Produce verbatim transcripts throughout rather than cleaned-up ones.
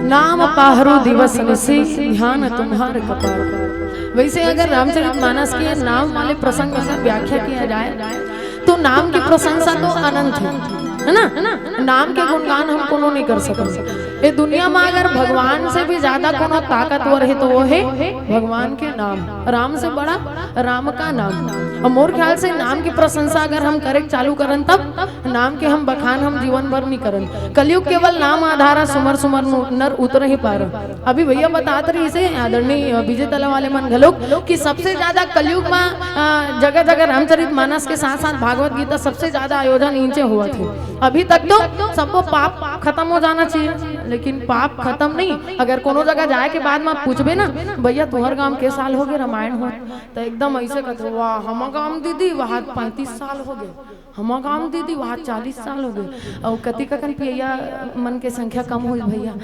नाम पाहरू दिवस निशि, ध्यान तुम्हार कपार। वैसे अगर रामचरित मानस के नाम वाले प्रसंग अगर व्याख्या किया जाए, तो नाम की प्रशंसा तो अनंत है, है ना? नाम के गुणगान हम कोनो नहीं कर सकते। ये दुनिया में अगर भगवान से भी ज्यादा कोनो ताकतवर है, तो वो है भगवान के नाम। राम से बड़ा राम का नाम। और मोर ख्याल से नाम की प्रशंसा अगर हम करे चालू करन, तब नाम के हम बखान हम जीवन भर नहीं करन। कलयुग केवल नाम आधारा, सुमर सुमर नर उतरहि पारा। अभी भैया बतात रहिसे आदरणीय विजय तला वाले मन घलोक कि सबसे ज्यादा कलयुग में, अ, जगह जगह रामचरित मानस के साथ साथ भागवत गीता सबसे ज्यादा आयोजन इनचे हुआ थे। अभी तक तो सबको पाप खत्म हो जाना चाहिए, लेकिन पाप खत्म नहीं। अगर कोनो जगह जाए के बाद में पूछबे ना, "भैया, तुहर गांव के साल हो गए रामायण हो?" तो एकदम ऐसे कहते, "वाह, हम गांव दीदी, वहाँ पैंतीस साल हो गए, हम गांव दीदी, वहाँ चालीस साल हो गए।" और कति ककन पियैया मन के संख्या कम हुई भैया,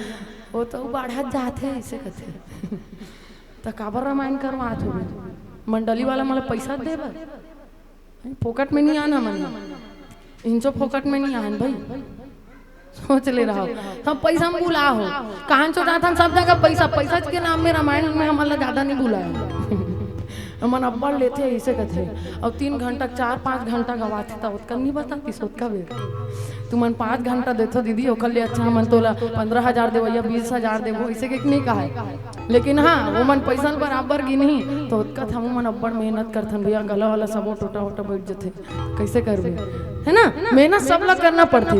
वो तो बाढ़त जात है, ऐसे कहते। तो काबर रामायण करवात हो? मंडली वाला मला पैसा दे बर? फोकट में नहीं आना मन, इंचो फोकट में नहीं आन भाई। सोच ले रहा हो, हम पैसा में बुला हो, कहाँ चो जाथन सब जगह पैसा, पैसा के नाम में रामायण में हमला ज्यादा नहीं बुलाया। हमन अब्बड़ लेथे, ऐसे कथे। अब तीन घंटा, चार पाँच घंटा गवाथे, त ओतका नहीं बताती, सोतका बेर। तुमन पाँच घंटा देथो दीदी, ओकर ले अच्छा हमन तोला पंद्रह हजार देवो या बीस हजार देवो, ऐसे के नहीं कहा है। लेकिन हाँ, वो मन पैसा ल बराबर गिनही, तो ओतका था, हमन अब्बड़ मेहनत करथन भैया, गला वाला सबो टोटा वोटा बैठ जथे। कैसे करबे, है ना? मेहनत सब ला करना पड़थे।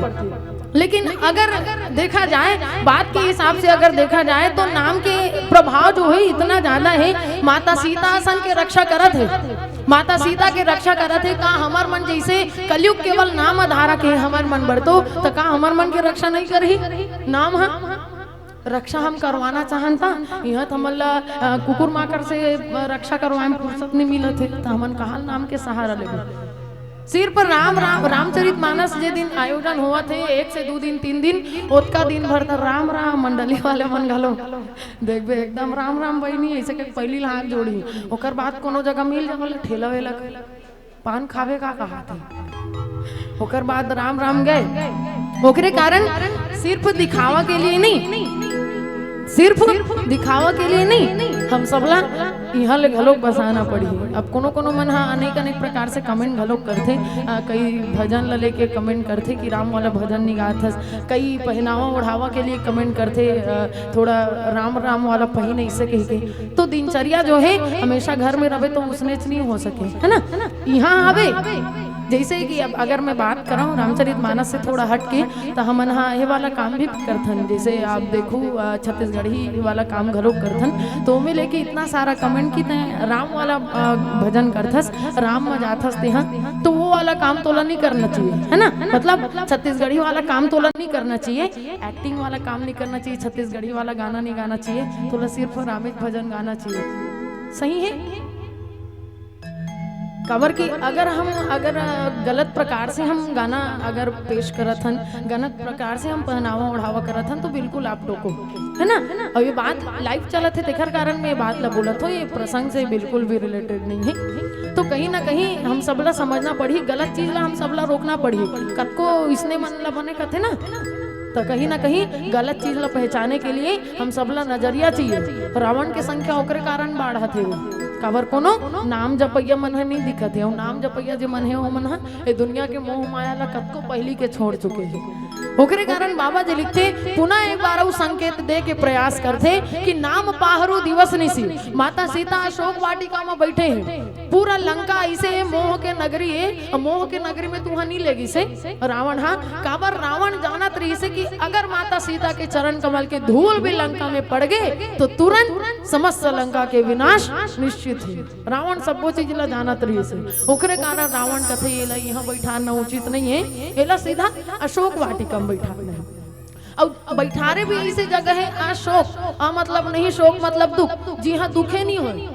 लेकिन अगर देखा जाए, बात के हिसाब से अगर देखा जाए, तो नाम के प्रभाव जो है इतना ज्यादा है। माता सीता असन के रक्षा करत है, माता सीता के रक्षा करत है। का हमर मन जैसे कलयुग केवल नाम आधारा के हमर मन बढ़तो, तो का हमर मन के रक्षा नहीं करही नाम? हाँ, रक्षा हम करवाना चाहन त इहाँ त हमन ला, अ, कुकुर माकर से, अ, रक्षा करवाए में फुर्सत नहीं मिलत हे, त हमन कहाँ नाम के सहारा लेबो? सिर्फ राम, राम, रामचरित मानस जे दिन आयोजन होवत हे, एक से दू दिन, तीन दिन, ओतका दिन भर त राम, राम मंडली वाले मन घलो देखबे, एकदम राम, राम बहिनी, ऐसे के पहिली ला हाथ जोड़ी, ओकर बाद कोनो जगह मिल जाओ, ठेला वेला पान खावे का कहा थे। ओकर बाद राम राम गए। ओकरे कारण सिर्फ दिखावा के लिए नहीं, सिर्फ दिखावा के लिए नहीं, हम सबला इहाँ ले घलोक बसाना पड़ी। अब कोनो कोनो मन हा अनेक अनेक प्रकार से कमेंट घलोक करथे। अ, कई भजन ला लेके कमेंट करथे कि राम वाला भजन नहीं गात हस, कई पहनावा ओढ़ावा के लिए कमेंट करथे, अ, थोड़ा राम राम वाला पहिन ऐसे कह के। तो दिनचर्या जो है हमेशा घर में रहे तो उसने नहीं हो सके, है ना? इहाँ आवे, जैसे कि अब अगर मैं बात करूँ रामचरित मानस से थोड़ा हट के, तो हमन हा ये वाला काम भी करथन। जैसे आप देखो, अ, छत्तीसगढ़ी वाला काम घलो करथन, तो ओमे लेके इतना सारा कमेंट की तैं राम वाला, अ, भजन करथस, राम में जाथस तेहा, तो वो वाला काम तोला नहीं करना चाहिए, है ना? मतलब छत्तीसगढ़ी वाला काम तोला नहीं करना चाहिए, एक्टिंग वाला काम नहीं करना चाहिए, छत्तीसगढ़ी वाला गाना नहीं गाना चाहिए, तोला सिर्फ रामेश भजन गाना चाहिए। सही है? काबर कि अगर हम, अगर, अ, गलत प्रकार से हम गाना अगर पेश करत हन, गलत प्रकार से हम पहनावा ओढ़ावा करत हन, तो बिल्कुल आप टोको, है ना? और ये बात लाइव चलत है, तेखर कारण मैं ये बात ला बोलत हो, ये प्रसंग से बिल्कुल भी रिलेटेड नहीं है। तो कहीं ना कहीं हम सबला समझना पड़ी, गलत चीज ला हम सबला रोकना पड़ी। कतको इसने मन ला बने कथे ना, तो कहीं ना कहीं गलत चीज ला पहचाने के लिए हम सबला नजरिया चाहिए। रावण के संख्या ओकरे कारण बाढ़त हे, काबर कोनो नाम जपैया मन ह नहीं दिखत हे, अउ नाम जपैया जे मन हे, ओ मन ह ए दुनिया के मोह माया ला कतको पहिली के छोड़ चुके हे। ओकरे कारण बाबा जी लिखथे, पुनः एक बार अउ संकेत दे के प्रयास करथे कि नाम पाहरू दिवस निशि, माता सीता अशोक वाटिका में बैठे हे, पूरा लंका ऐसे हे, मोह के नगरी हे, अउ मोह के नगरी में तुहा नहीं ले गिसे रावण हा। काबर रावण जानत रहिसे कि अगर माता सीता के चरण कमल के धूल भी लंका में पड़ गे, तो तुरंत समस्त लंका के विनाश निश्चित हे। रावण सब्बो चीज ला जानत रहिसे, ओकरे कारण रावण कथे, "एला यहाँ बैठाना उचित नहीं है, एला सीधा अशोक वाटिका में बैठाना है।" अउ बैठारे भी ऐसे जगह है, अशोक, अ मतलब नहीं, शोक मतलब दुख, जिहाँ दुखे नहीं होय,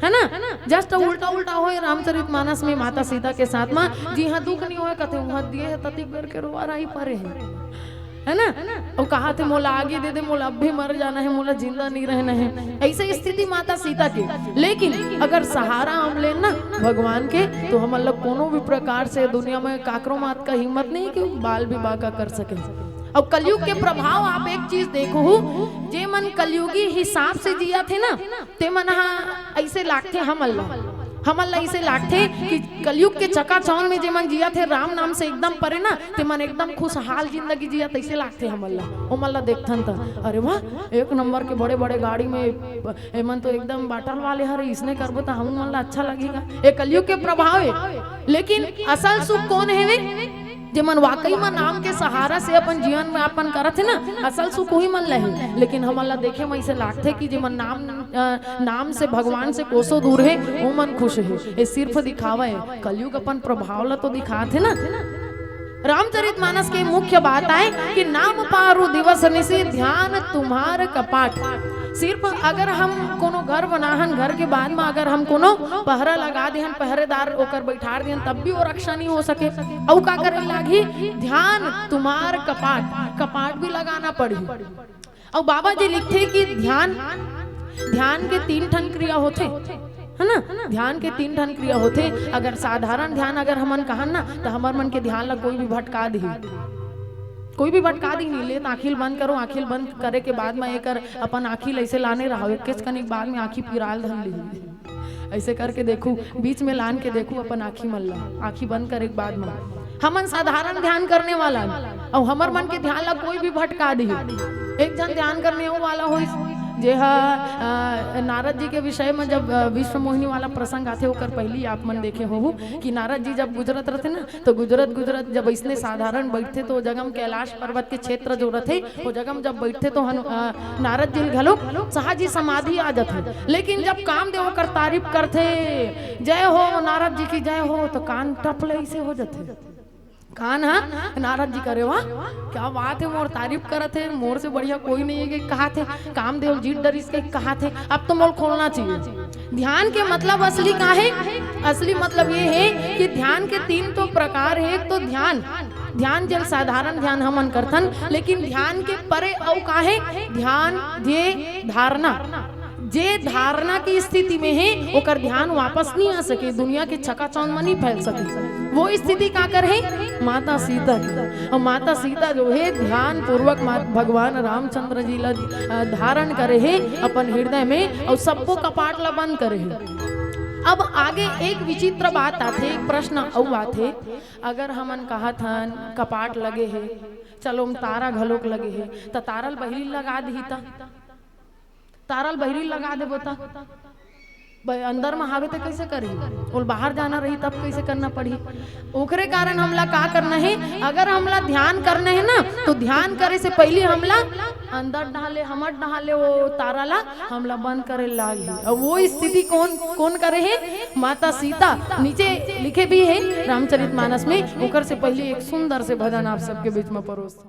है ना? जस्ट उल्टा उल्टा होय रामचरित मानस में माता सीता के साथ में, जिहाँ दुख नहीं होय, कथे उहाँ दिए है ततिक बर के रोवा राई परे है, है ना? अउ कहा थे, "मोला आगे दे दे, मोला अब भी मर जाना है, मोला जिंदा नहीं रहना है।" ऐसे स्थिति माता सीता के। लेकिन अगर सहारा हम लेन ना भगवान के, तो हमन ला कोनो भी प्रकार से दुनिया में काकरो मात का हिम्मत नहीं कि बाल भी बांका कर सके। अउ कलयुग के प्रभाव आप एक चीज देखहू, जे मन कलयुगी हिसाब से जियत हे ना, ते मन ह अइसे लागथे हमन ला, हमन ला अइसे लागथे कि कलयुग के चकाचौंध में जे मन जियत हे, राम नाम से एकदम परे ना, ते मन एकदम खुशहाल जिंदगी जियत, अइसे लागथे हमन ला। ओमन ला देखथन त, अरे वाह, एक नंबर के बड़े-बड़े गाड़ी में एमन तो एकदम बाटल वाले हरे, इसने करबो त हमन ला अच्छा लगही गा। ए कलयुग के प्रभाव हे, लेकिन असल सुख कोन हेवे? जेमन वाकई म नाम के सहारा से अपन जीवन यापन करत हे ना, असल सुख उही मन ल हे। लेकिन हमन ला देखे म अइसे लागथे कि जेमन नाम, अ, नाम से, भगवान से कोसों दूर हे, वो मन खुश हे। ये सिर्फ दिखावा हे, कलयुग अपन प्रभाव ला तो दिखात हे ना। रामचरित मानस के मुख्य बात आय कि नाम पारु दिवस निशि, ध्यान तुम्हार कपाट। सिर्फ अगर हम कोनो घर बनाहन, घर के बाद म अगर हम कोनो पहरा लगा देहन, पहरेदार ओकर बैठार देहन, तब भी वो रक्षा नहीं हो सके। अउ का करे लागही? ध्यान तुम्हार कपाट, कपाट भी लगाना पड़ही। अउ बाबा जी लिखथे कि ध्यान, ध्यान के तीन ठन क्रिया होथे, है ना? ध्यान के तीन ठन क्रिया होथे। अगर साधारण ध्यान अगर हमन कहन ना, त हमर मन के ध्यान ला कोई भी भटका दिही, कोई भी भटका दिही। ले त आँखी ल बंद करो, आँखी ल बंद करे के बाद म एकर अपन आँखी ल अइसे लाने रहो, एकेच कनिक बाद में आँखी पिराल धर लिही। अइसे करके देखू, बीच में लान के देखू अपन आँखी मन ला, आँखी बंद करे के बाद में। हमन साधारण ध्यान करने वाला हन, अउ हमर मन के ध्यान ला कोई भी भटका दिही। एक झन ध्यान करने अउ वाला होइस, जे ह, अ, नारद जी के विषय में जब, अ, विश्व मोहिनी वाला प्रसंग आथे, ओकर पहिली आप मन देखे होहू कि नारद जी जब गुजरत रथे ना, तो गुजरत गुजरत जब अइसने साधारण बैठथे, तो ओ जगह में कैलाश पर्वत के क्षेत्र जो रथे, ओ जगह में जब बैठथे, तो हनु-, अ, नारद जी ल घलो सहज ही समाधि आ जाथे। लेकिन जब कामदेव ओकर तारीफ करथे, "जय हो नारद जी की जय हो", तो कान टप ले अइसे हो जाथे। कान ह नारद जी करे, "वाह, क्या बात है, मोर तारीफ करत हे, मोर से बढ़िया कोई नहीं है," के कहाथे, कामदेव जीत डरिस के कहाथे, "अब तो मोल खोलना चाहिए।" ध्यान के मतलब असली का हे? असली मतलब ये हे कि ध्यान के तीन तो प्रकार हे। एक तो ध्यान, ध्यान जेल साधारण ध्यान हमन करथन, लेकिन ध्यान के परे अउ का हे? ध्यान, ध्येय, धारणा। जे धारणा की स्थिति में हे, ओकर ध्यान वापस नहीं आ सके, दुनिया के चकाचौंध में नहीं फैल सके। वो स्थिति काकर हे? माता सीता के। अउ माता सीता जो हे, ध्यान पूर्वक मा-, भगवान रामचंद्र जी ला, अ, धारण करे हे अपन हृदय में, अउ सबको कपाट ला बंद करे हे। अब आगे एक विचित्र बात आथे, एक प्रश्न अउ आथे, अगर हमन कहत हन कपाट लगे हे, चलो हम तारा घलोक लगे हे, त तारा ल बहिरी लगा दिही त? तारा ल बहिरी लगा देबो त? ब-, अंदर म हावे त कइसे करही? ओल बाहर जाना रही तब कइसे करना पड़ही? ओकरे कारण हमला का करना हे? अगर हमला ध्यान करना हे ना, तो ध्यान करे से पहिली हमला अंदर डहाले, हमर डहाले वो तारा ला हमला बंद करे लागही। अउ वो स्थिति कोन, कोन करे हे? माता सीता। नीचे लिखे भी हे रामचरित मानस में, ओकर से पहिली एक सुंदर से भजन आप सबके बीच में परोस